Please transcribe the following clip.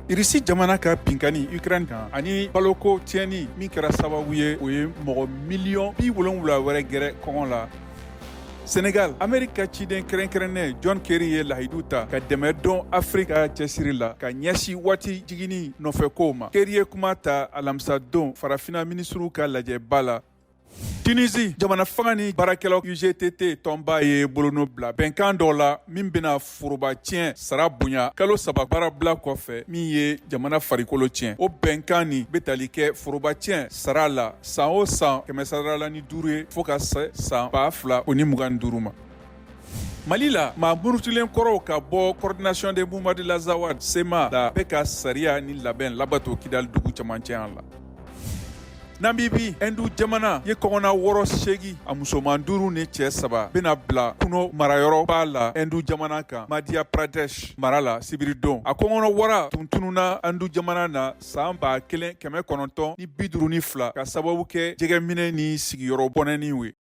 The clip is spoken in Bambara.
Irisi jamana ka binkanni Ukraine kan ani baloko tiɲɛni min kɛra sababu ye, o ye mɔgɔ miliyɔn 70 wɛrɛ gɛrɛ kɔngɔ la. Senegal, Ameriki ka ciden kɛrɛnkɛrɛnnen John Kerry ye lahidu ta ka dɛmɛ don Afrika cɛsiri la ka ɲɛsin waati jiginni nɔfɛkow ma. Kerry ye kuma ta alamisa don Farafina minisiriw ka lajɛba la. Tunisie, jamana fanga ni baarakɛlaw UGTT tɔnba ye bolonɔ bila bɛnkan dɔ la min bɛna foroba tiɲɛ sara bonya kalo 3 baarabila kɔfɛ min ye jamana farikolo tiɲɛ. O bɛnkan nin bɛ tali kɛ foroba tiɲɛ sara la san o san kɛmɛ la ni duuru ye fo ka se san 2025 ma. Mali la, maa murutilen kɔrɔw ka bɔ Coordination des mouvements de l'Azawad CMA la bɛ ka sariya ni labɛn labato Kidali dugu camancɛ la. Namibi, Ɛndu jamana ye kɔngɔnna wɔrɔ seegin, a musoman duuru ni cɛ saba bɛna bila kuno marayɔrɔba la Ɛndu jamana kan Madhya Pradesh mara la sibiridon. A kɔngɔnɔ wara tun tununna Ɛndu jamana na san 1952 ka sababu kɛ jɛgɛminɛ ni sigiyɔrɔ bɔnɛniw ye.